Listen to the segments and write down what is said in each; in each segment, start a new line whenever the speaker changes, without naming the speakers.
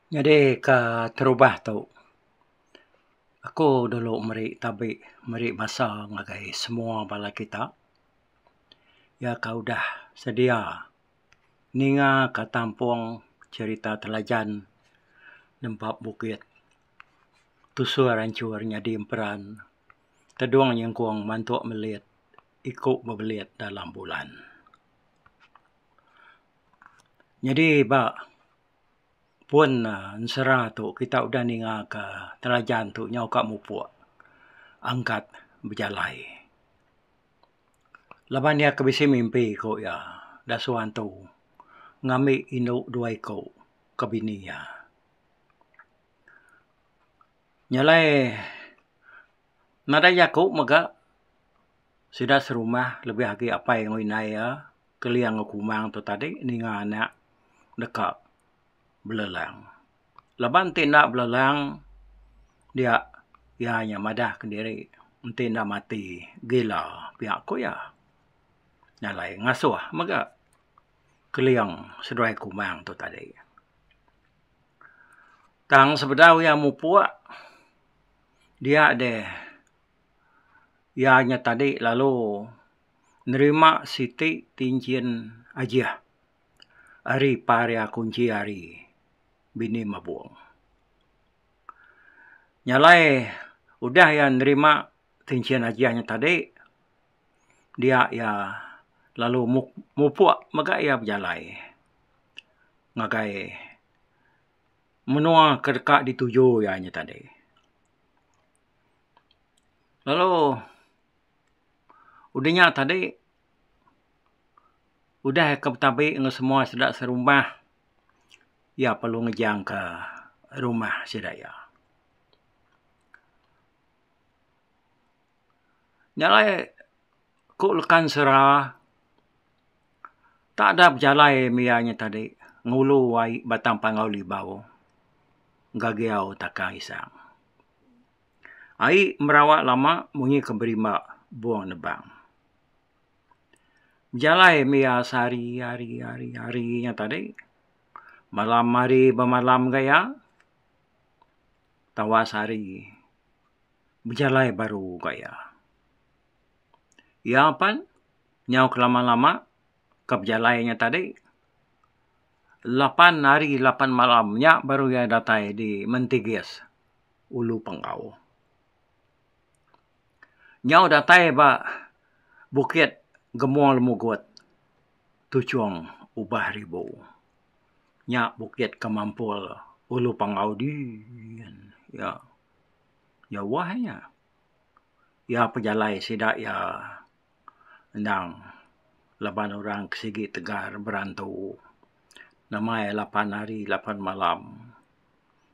Nyadi keterubah tu aku dulu meri tabi meri basa ngagai semua bala kita iya ka udah sedia ninga ka tampung cherita Telajan nempap bukit tusur anchur nyadi emperan tedung nyengkung mantuk melit iku bebelit dalam bulan. Nyadi ba pun ensera tu kita udah ninga ka Telajan tu nyau ka mupuk angkat bejalai. Laban iya ke bisi mimpi ku iya dasuh antu ngambi indu dua iku ke bini iya. Nya alai nadai jaku mega sida serumah lebih agi apai enggau indai iya. Keling enggau Kumang tu tadi ninga anak deka belelang. Laban ti enda belelang dia iya nya madah kediri enti enda mati gila pia ku iya. Nya alai ngasuh mega Keling seduai Kumang tu tadi. Tang sebedau iya mupuk dia deh iya nya tadi lalu nerima siti tinchin ajih ari par iya kunchi hari bini mabong. Nya alai udah iya nerima tinchin ajih nya tadi dia iya lalu mupuk mega iya bejalai ngagai menua ke deka dituju iya nya tadi. Lalu Udah nya tadi udah ke betabi enggau semua sida serumah iya perlu ngejang ka rumah sida iya. Nya alai ku lekan sera tak ada bejalai mia nya tadi ngulu ai Batang Panggau Libau gagau takang isang. Ai merawak lama munyi ke berimba buong nebang. Bejalai mia sehari hari hari hari nya tadi malam hari bemalam ga iya tawas hari bejalai baru ga iya. Iya pan nyau kelama lama ke bejalai nya tadi lapan hari lapan malam nya baru iya datai di Mentigis. Ulu Panggau. Nyau datai ba Bukit Gemong Lemugut Tuchong Ubah Ribu. Nya bukit ke mampul Ulu Panggau din. Ya. Jauh nya. Ya pejalai sida iya endang laban orang ke sigi tegar berantu. Nama iya lapan hari lapan malam.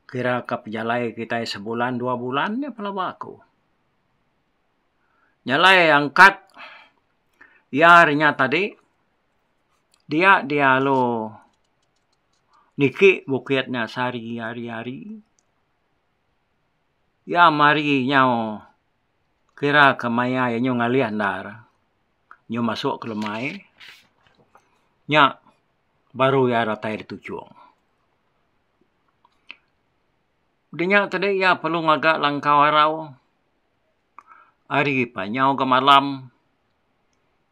Kira ka pejalai kitai sebulan dua bulan nya pelaba aku. Nya alai angkat iya ari nya tadi dia dia lalu niki bukit nya sehari hari hari. Iya mari nyau kira ka maya iya nyau ngalih endar nyau masuk ke lemai nya baru iya datai da tuchong. Udah nya tadi iya perlu ngaga langkau arau. Hari pa nyau ga malam.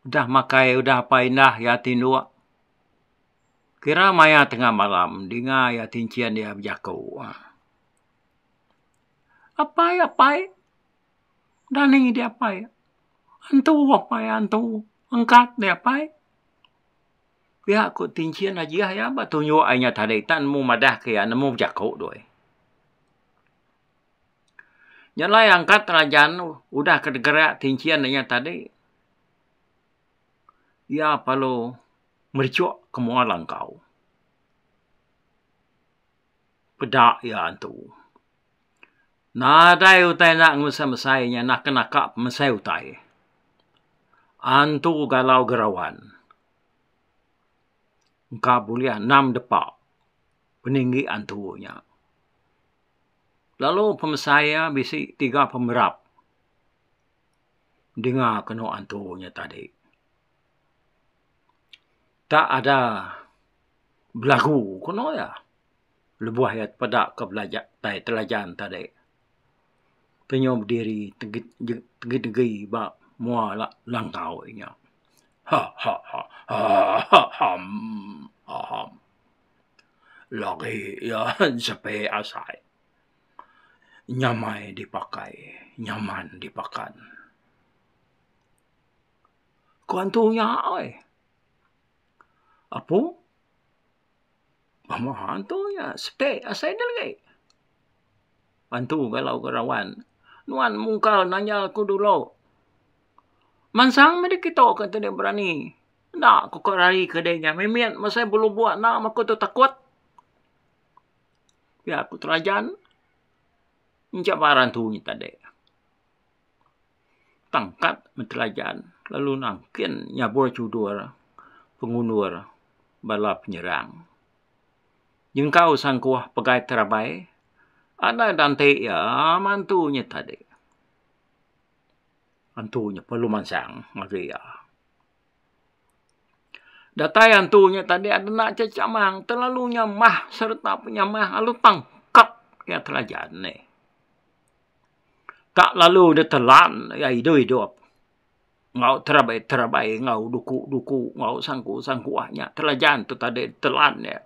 Udah makai udah apai indah iya tinduk. Kira maya tengah malam dinga iya tinchin iya bejaku. Apai apai dani di apai. Antu apai antu angkat di apai. Pia ku tinchin ajih iya ba tunjuk ai nya tadi tak nemu madah ke iya nemu bejaku doi. Nya alai angkat rajan udah ke degerak tinchin inya tadi iya perlu merechuk ke mua langkau. Peda iya antu. Nadai utai enda ngemesai mesai nya naka naka pemesai utai. Antu galau gerawan. Engka bulih enam depa peninggi antu nya. Lalu pemesai iya bisi tiga pemerap dinga kenu antu nya tadi. Tak ada belagu kenu iya. Lebuh iya tepeda ke belaja tai Telajan tadi. Penyu bediri tegi-tegi ba mua langkau inya. Ha ha ha ha ham ha ham. Lagi iya sepi asai. Nyamai dipakai nyaman dipakan. Ku antu nya ai. Apu. Pama antu nya sepi asai ne lagi. Antu galau gerawan nuan mungkal nanya ku dulu. Mansang meh dek kitu ka ti berani. Enda ku ka rari ke dek nya mimit mesai belubok enda meh ku tu takut. Pia ku Telajan enchabar antu nya tadi. Tangkat meh Telajan lalu nangkin nyabur chudur pengundur bala penyerang. Nyengkau sangkuh pegai terabai adai danti iya mantu nya tadi. Antu nya perlu mansang ngagai iya. Datai antu nya tadi adena chechamang terlalu nyamah sereta penyamah lalu tangkap iya Telajan nih. Tak lalu ditelan iya idup-idup. Enggau terabai-terabai enggau duku-duku enggau sangku-sangkuh nya Telajan tu tadi telan iya.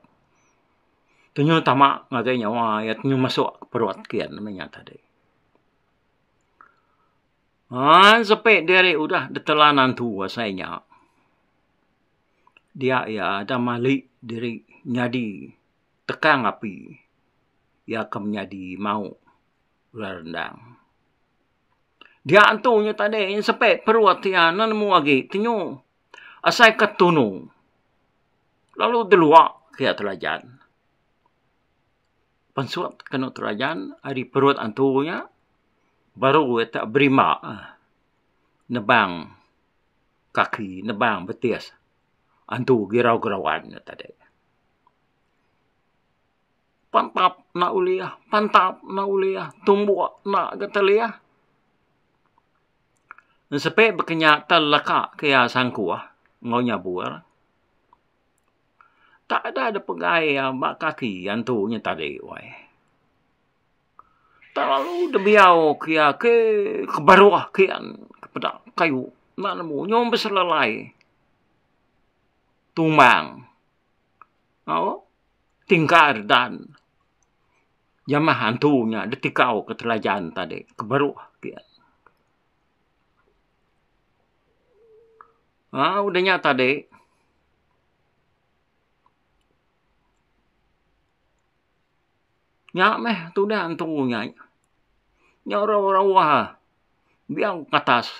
Tenyu tama ngagai nyawa iya tenyu masuk ke perut kian meh nya tadi. Aaa sepi diri udah ditelan antu asai nya. Dia iya da mali diri nyadi tekang api iya ke menyadi mau ular rendang. Dia antu nya tadi sepi perut iya enda nemu agi tenyu asai ke tunu lalu delua ke iya Telajan. Pansut kenu Telajan ari perut antu nya baru iya tak berimba nebang kaki nebang betis antu girau gerawan nya tadi. Pantap enda ulih, pantap enda ulih, tumbuk enda ga telih. Ensepi baka nya teleka ke iya sangkuh enggau nyabur. Tak ada da pegai iya ba kaki antu nya tadi wai. Terlalu da biau ke iya ke ke baruh kian ke peda kayu enda nemu nyau beselalai tumbang. Au. Tingkar dan jamah antu nya ditikau ke Telajan tadi ke baruh pia. Au udah nya tadi nya meh tudah antu nya. Nya rauh-rauh biau ke atas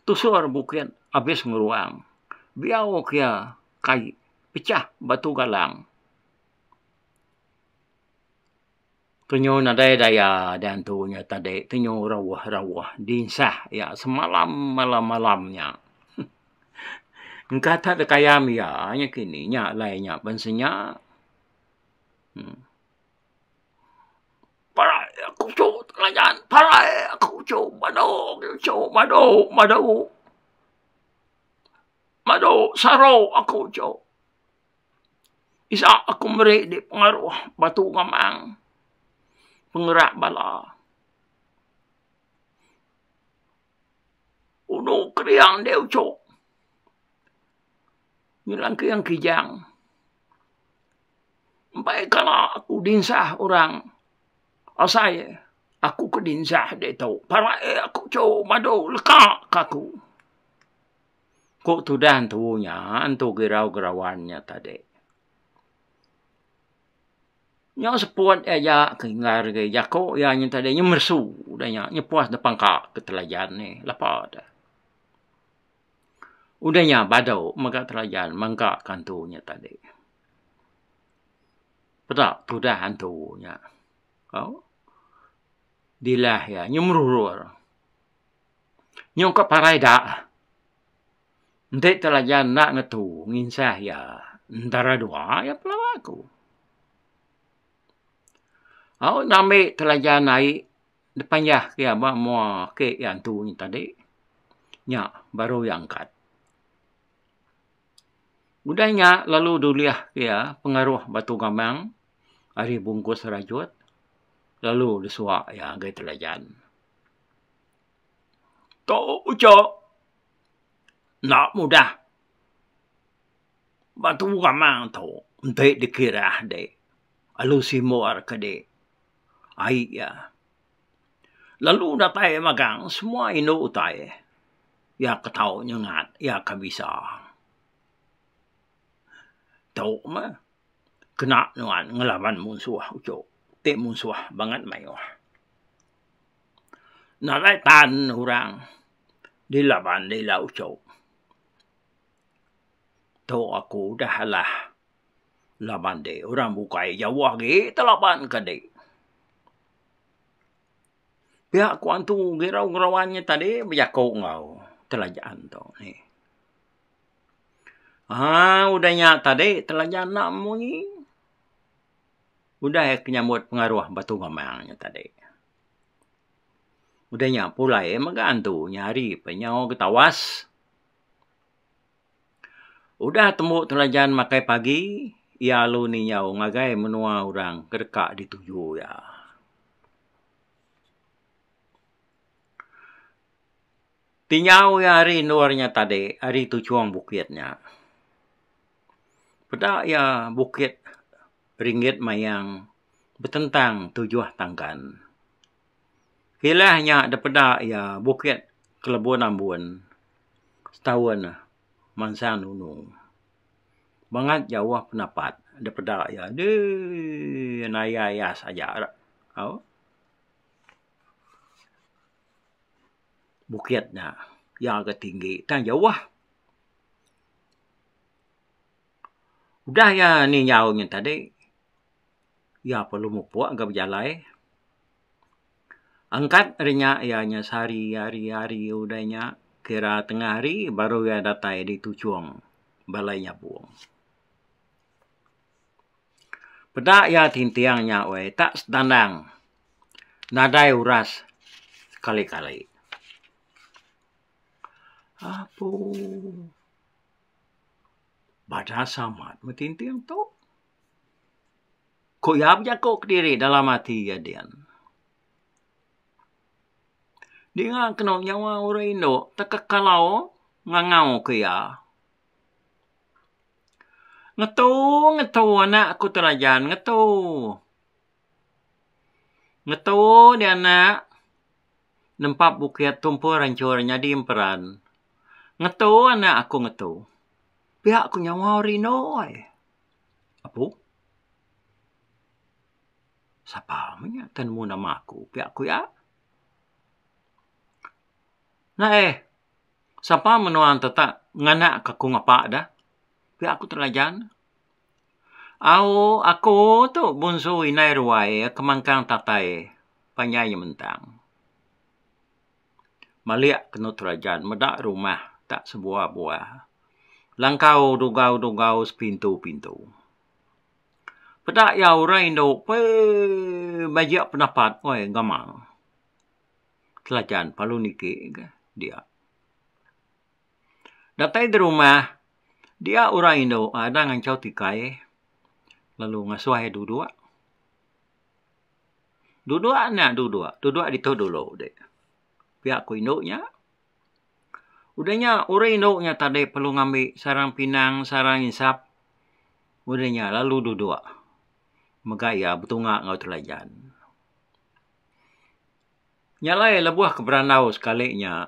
tusur bukit abis ngeruang biau ke iya kai. Pechah batu galang. Penyu nadai daya diantu nya tadi penyu rauh-rauh dinsah iya semalam malam-malam nya. Engka tak dikayam iya nya kini nya alai nya bansa nya. Parai aku tu telajan parai aku tu badu tu badu badu. Madu saro aku tu. Isa aku meri di pengaruh batu ngamang pengerak bala. Udu keriang deh uchu. Nyelang kiyang kijang. Empai kala aku dinsah orang asai aku ke dinsah ditu. Parai aku tu madu leka ka aku. Ku tudah entu nya, entu girau gerawan nya tadi. Nyau seput iya aja ke inggar agi jaku iya nya tadi nya meresu udah nya nyepuas da pangka ke Telajan nih lapa deh. Udah nya badu mega Telajan mangka ke antu nya tadi. Peda tudah antu nya au dilah iya nyu merurur. Nyau ka parai da. Enti Telajan enda ngetu nginsah iya entara dua iya pelaba aku. Au nambi Telajan ai dipanjah ke iya ba mua ke iya antu nya tadi nya baru iya angkat. Udah nya lalu dulih ke iya pengaruh Batu Gamang. Ari bungkus rajut lalu disua iya ngagai Telajan. Tu uchu enda mudah batu gamang tu enti dikirah dek lalu simbor ke dek ai iya. Lalu datai magang semua indu utai iya ke tau nyengat iya ke bisa. Tu meh kena nuan ngelaban munsuh uchu ti munsuh bangat mayuh. Nadai tan orang dilaban ila uchu. Tu aku udah alah laban dek orang bukai jauh agi telaban ka dek. Pia ku antu girau gerawan nya tadi bejaku enggau Telajan tu nih. Haa udah nya tadi Telajan enda munyi. Udah iya ke nyambut pengaruh Batu Gamang nya tadi. Udah nya pulai mega antu nya hari pe nyau ke tawas. Udah tembu Telajan makai pagi iya lalu ninjau ngagai menua orang ke deka dituju iya. Tinjau iya ari endur nya tadi ari tuchung bukit nya. Peda iya bukit ringgit mayang betentang tujuh tangkan. Kilah nya dipeda iya bukit kelebun ambun setaun mansang nunu. Bangat jauh penapat dipeda iya deh naya ayas aja au. Bukit nya iya ga tinggi tang jauh. Udah iya ninjau nya tadi iya perlu mupuk ga bejalai. Angkat ari nya iya nya sehari hari hari udah nya kira tengah hari baru iya datai di tuchong Balai Nyabong. Peda iya tinting nya weh tak sedandang nadai uras sekali-kali. Apu badas amat meh tinting tu. Ku iya bejaku kediri dalam ati iya din. Dinga kenu nyawa orang indu tekekalau ngangau ke iya. Ngetu ngetu anak ku Telajan ngetu. Ngetu deh anak nempap bukit tumpur anchur nyadi emperan. Ngetu anak aku ngetu. Pia ku nyawa rindu ai. Apu. Sapa meh nya ke nemu nama aku pia ku iya. Naeh. Sapa menua tetak nganak ka ku ngapa dah. Pia ku Telajan. Au aku tu bunsu indai ruai ke mangkang tatai panjai nyementang. Malik kenu Telajan meda rumah tak sebuah-buah. Langkau dugau-dugau sepintu-pintu. Peda iya orang indu pee bajik penapat weh gamal. Telajan perlu niki ga dia. Datai di rumah dia orang indu ada nganchau tikai lalu ngasuh iya duduk. Duduk nya duduk, duduk ditu dulu dek. Pia ku indu nya. Udah nya orang indu nya tadi perlu ngambi sarang pinang, sarang insap. Udah nya lalu duduk mega iya betunga enggau Telajan. Nya alai lebuh ke berandau sekali nya,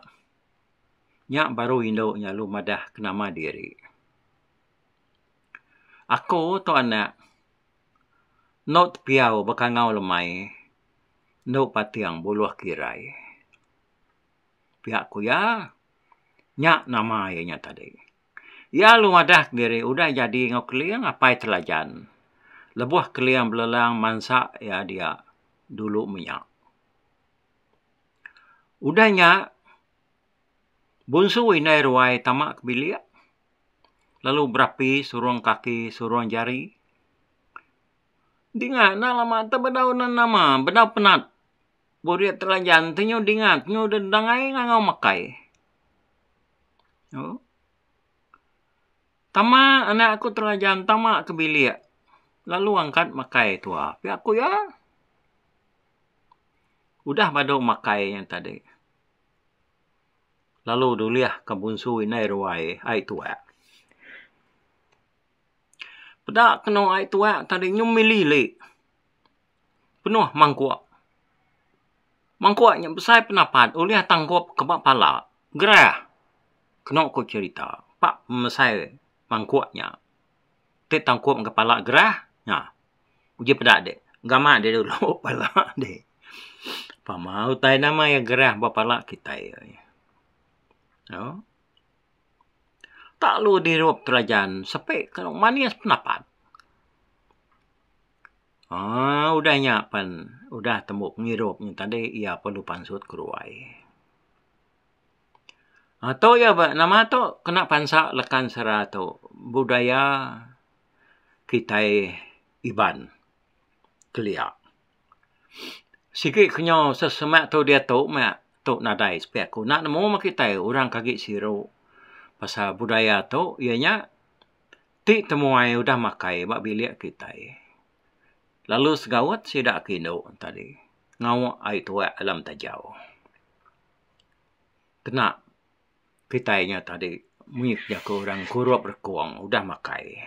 nya baru indu nya lalu madah ke nama diri. Aku tu anak endo tepiau bekangau lemai endo pating buluh kirai. Pia ku iya, nya nama iya nya tadi. Iya lalu madah kediri udah jadi enggau Keling apai Telajan. Lebuh Keling belelang mansa iya dia dulu menya. Udah nya, Bunsu indai ruai tama ke bilik lalu berapi surung kaki surung jari. Dinga enda lama te bedau ne nama bedau penat burit Telajan ti nyu dinga nyu dedangai ngangau makai. Tama anak aku Telajan tama ke bilik. Lalu angkat makai tua pia ku iya. Udah badu makai nya tadi lalu dulih ka bunsu indai ruai ai tuak. Peda kenu ai tuak tadi nyu milili penuh mangkuk. Mangkuk nya besai penapat ulih tangkup ke ba pala gerah kenu ku cherita pak pemesai mangkuk nya. Ti tangkup ke pala gerah nya uji peda dik gamak dik dulu pala dik. Pama utai nama iya gerah ba pala kitai. Au tak lu dirup telajan sepi ke manis penapat. Aaa udah nya pen udah tembu pengirup nya tadi iya perlu pansut keruai. Tu iya ba nama tu kena pansa lekan sera tu budaya kitai Iban kelia. Sigi kenyau sesemak tu diatu meh tu nadai sepi aku enda nemu meh kitai orang ke agi siru pasal budaya tu iya nya ti temuai udah makai ba bilik kitai lalu segaut sida ke indu tadi ngauk ai tuak dalam tajau. Kena kitai nya tadi mih jaku orang kurup rekung udah makai.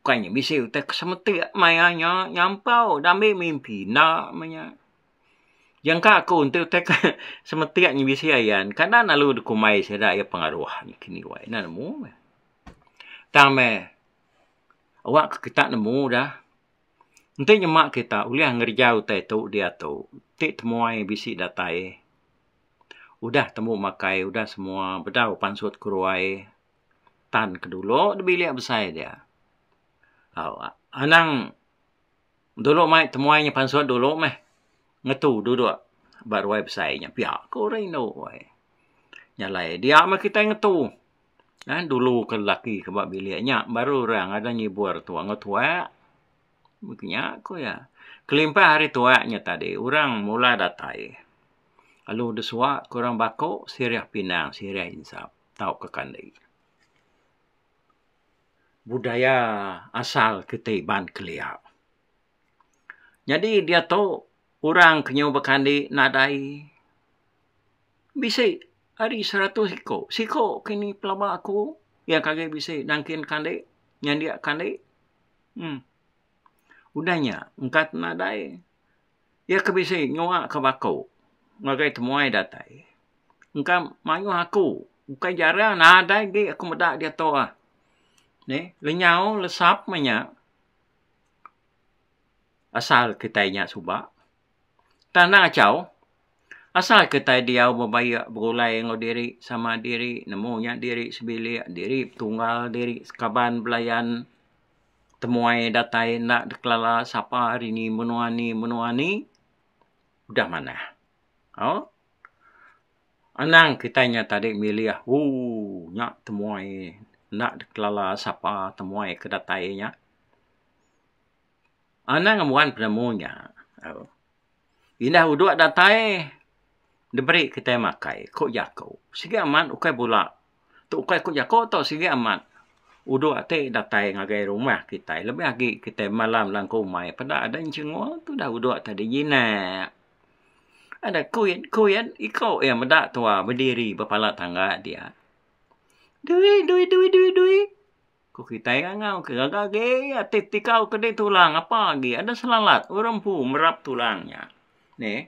Bukai nya bisi utai ke semetik maya nya nyampau dambi mimpi enda meh nya. Jangka aku enti utai ke semetik nya bisi ayan kanan lalu dikumbai sida iya pengaruh kini wai enda nemu meh. Tang meh awak ke kita nemu dah. Enti nyema kita ulih ngereja utai tu diatu ti temuai bisi datai udah tembu makai udah semua bedau pansut keruai tan ke dulu da bilik besai dia. Au anang dulu mai temuai nya pansut dulu meh ngetu duduk ba ruai besai nya pia ku orang indu. Nya alai dia meh kitai ngetu. Kan dulu ke lelaki ke ba bilik nya baru orang ada nyibur tuak enggau tuak. Mung nya ku iya. Kelimpah ari tuak nya tadi orang mula datai lalu desuak ke orang bako sirih pinang sirih insap tauka kandi. Budaya asal kite Iban kelia. Nyadi diatu orang ke nyau bekandi nadai. Bisi ari seratus iko siko kini pelaba aku iya ke agi bisi nangkin kandi nyandik kandi uhh udah nya engka nadai iya ke bisi nyua ke bako ngagai temuai datai engka mayuh aku bukai jarang nadai agi aku meda diatu ah neh lenyau lesap meh nya asal kitai nya suba. Tang enda ngachau. Asal kitai diau bebaik begulai enggau diri sama diri nemu nya diri sebilik diri petunggal diri sekaban belayan temuai datai enda dikelala sapa ari ni menua ni menua ni udah manah. Au anang kitai nya tadi milih ooh nya temuai enda dikelala sapa temuai ke datai nya. Anang ngembuan penemu nya. Indah udok datai diberi kitai makai ku jaku. Sigi amat ukai bula. Tu ukai ku jaku tu sigi amat. Udok ti datai ngagai rumah kitai lebih agi kitai malam langkau umai peda ada enchengul tudah udok tadi jinak. Ada kuit kuit iko iya meda tuwa bediri ba pala tangga dia. Dui dui dui dui dui. Ku kitai ngangau ke gaga agi ati tikau ke dei tulang apa agi ada selalat orang empu merap tulang nya. Neh.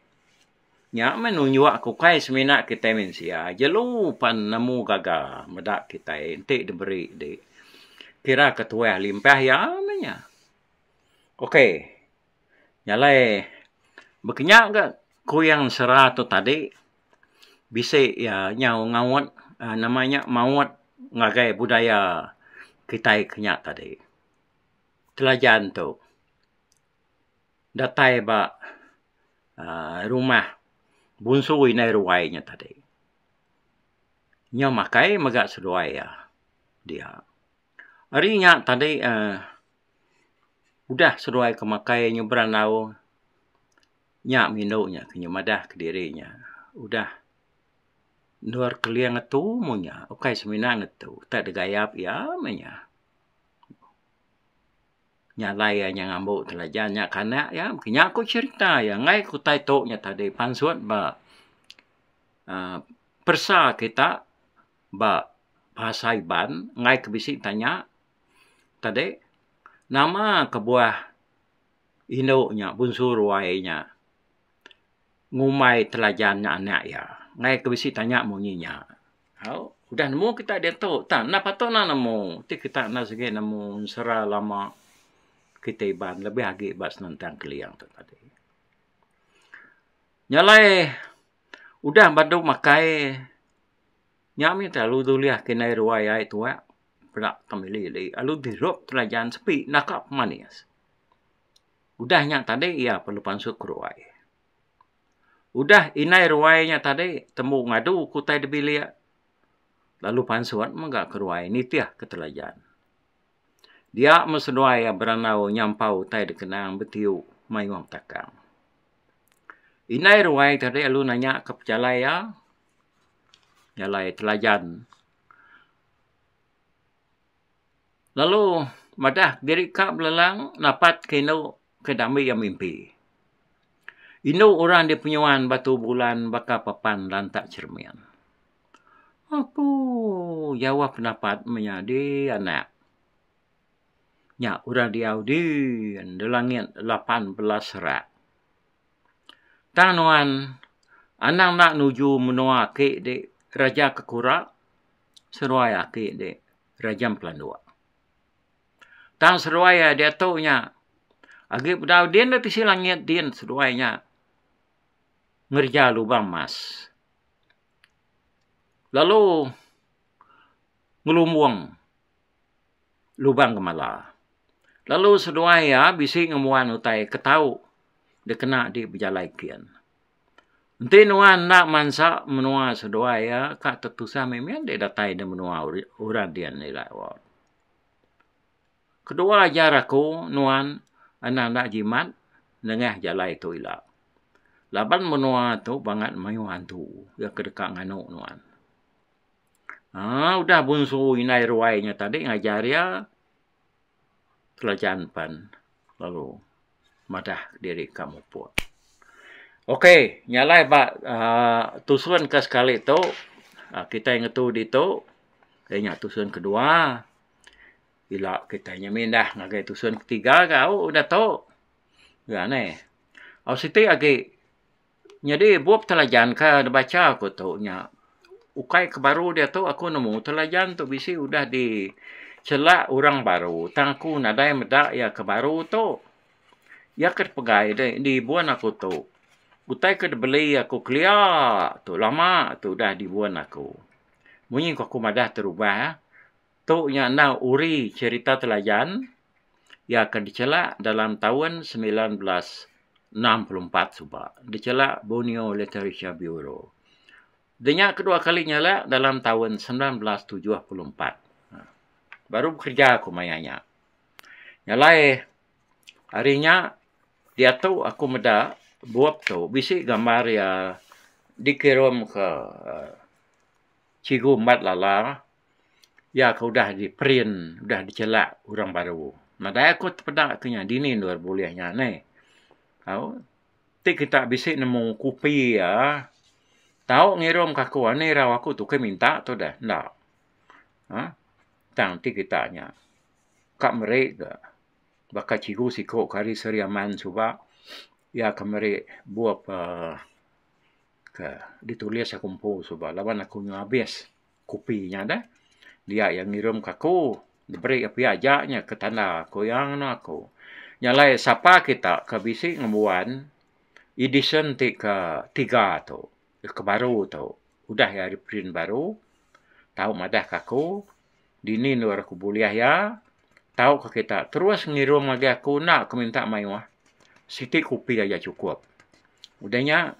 Nya meh nunjuk ke ukai semina kitai mensia jelu pan nemu gaga meda kitai enti diberi di kira ke tuah limpah iya meh nya. Ok. Nya alai bekenya ga kuyang sera tu tadi bisi iya nyau ngaut uhh nama nya maut ngagai budaya kitai ke nya tadi. Telajan tu datai ba uhh rumah bunsu indai ruai nya tadi. Nyau makai mega seduai iya dia. Ari nya tadi uhh udah seduai ke makai nyau berandau nya mindu nya ke nyau madah kediri nya udah endur keling ngetu mung nya ukai semina ngetu tak degayap iya meh nya. Nya alai iya nya ngambu Telajan nya ke anak iya. Nya ku cherita iya enggai ku utai tu nya tadi pansut ba uhh peresa kita ba bahasa Iban enggai ke bisi tanya tadi nama kebuah indu nya Bunsu Ruai nya ngumbai Telajan nya anak iya. Enggai ke bisi tanya munyi nya. Au udah nemu kita diatu tang enda patut enda nemu ti kita enda sigi nemu ensera lama kitai Iban lebih agi ba senentang Keling tu tadi. Nya alai udah badu makai nya mih lalu dulih ke indai ruai ai tuak peda ke mili ili lalu dirup Telajan sepi naka pemanis. Udah nya tadi iya perlu pansut keruai. Udah indai ruai nya tadi tembu ngadu ke utai da bilik lalu pansut mega ke ruai nitih ke Telajan. Dia meh seduai iya berandau nyampau utai da kenang betiu mayuh betakang. Indai ruai tadi lalu nanya ke pejalai iya jalai Telajan lalu madah diri ka belelang napat ke indu ke dambi iya mimpi. Indu orang dipenyuan batu bulan baka papan lantak cheremin. Apu jauh penapat menyadi anak. Nya orang diau din di langit 18 serak. Tang nuan anang enda nuju menua aki di Raja Kekura seruai aki di Raja Pelanduk. Tang seduai iya diatu nya agi bedau din da tisi langit din seduai nya ngereja lubang mas. Lalu ngelumbung lubang gemala. Lalu seduai iya bisi ngembuan utai ke tau dikena di bejalai kin. Enti nuan enda mansa menua seduai iya ka tetusah mimit deh datai da menua orang din ila. Kedua ajar aku nuan anang enda jimat nengah jalai tu ila. Laban menua tu bangat mayuh antu iya ke deka nganu nuan. Aaa udah bunsu indai ruai nya tadi ngajar iya Telajan pan lalu madah diri ka mupuk. Ok nya alai ba aaa tusun ke sekali tu kitai ngetu ditu iya nya tusun kedua. Ila kitai nya mindah ngagai tusun ketiga ga au udah tu. Ga neh. Au siti agi nyadi bup Telajan ka dibacha ku tu nya ukai ke baru diatu aku nemu Telajan tu bisi udah di chelak orang baru tang aku nadai meda iya ke baru tu. Iya ke dipegai de dibun aku tu. Utai ke dibeli aku kelia tu lama tu udah dibun aku. Munyi ku aku madah terubah. Tu nya endang uri cherita Telajan iya ke dichelak dalam taun 1964 suba dichelak Borneo Literature Bureau. Dinya kedua kali nyelak dalam taun 1974. Baru bekerja aku maya nya. Nya alai ari nya diatu aku meda bup tu bisi gambar iya dikirum ke Cikgu Embat Lala. Iya ke udah di print udah dichelak orang baru. Nadai aku tepeda ke nya dini endur bulih nya neh. Au ti kita bisi nemu kupi iya tau ngirum ka aku anih irau aku tu kai minta tu deh enda. uhh Tang ti kita nya ka meri ga baka cikgu siku ke ari Sri Aman suba iya ke meri bup uhh ke ditulis aku empu suba laban aku nyau abis. Kupi nya deh. Dia iya ngirum ke aku. Diberi iya pia aja nya ke tanda ku iya ngena aku. Nya alai sapa kita ke bisi ngembuan edition ti ke tiga tu ke baru tu udah iya reprint baru tau madah ke aku dini endur aku bulih iya tau ke kita terus ngirum ngagai aku enda ku minta mayuh siti kupi aja chukup. Udah nya.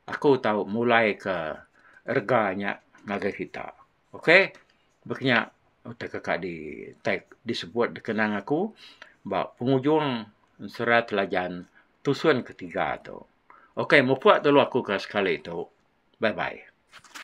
Aku tau mulai ke rega nya ngagai kita. Ok. Baka nya utai ke ka di tai disebut dikenang aku ba pengujung ensera Telajan tusun ketiga tu. Ok mupuk dulu aku ke sekali tu. Bye bye.